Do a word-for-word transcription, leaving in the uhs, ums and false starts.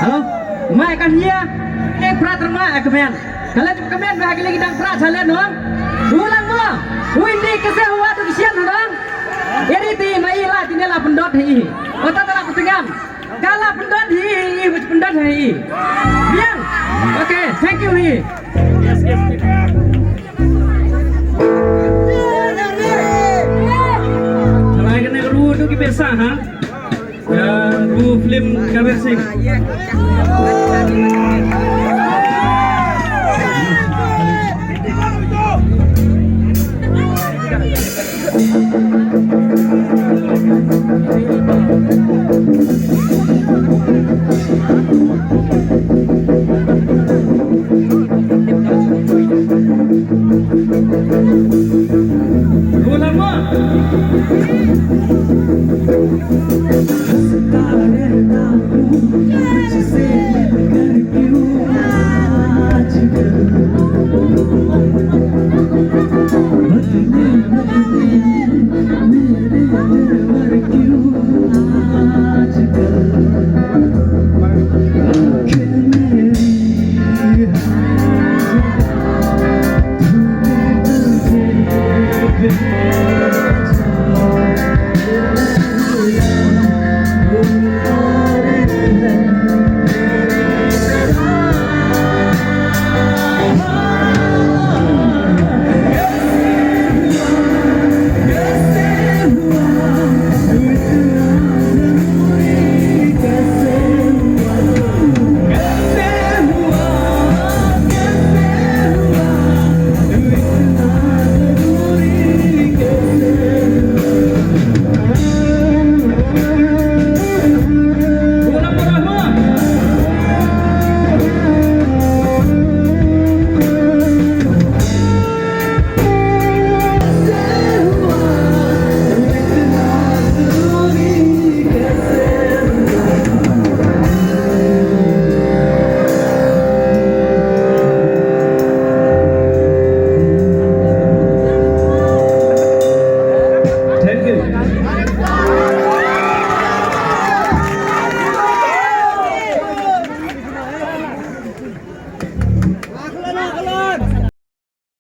Hello. Mai kan hia. Ek prat ma ek men. Kalau cukup kemen bah kali kita prat jalan dong. Ulang mo. Wih ni kese huwa tu kesian dong. Eri ti mai la ti nela pendot hi. Otak telah petengam. Kala pendot hi, hi, hi, pendot hi. Biang. Okay, thank you hi.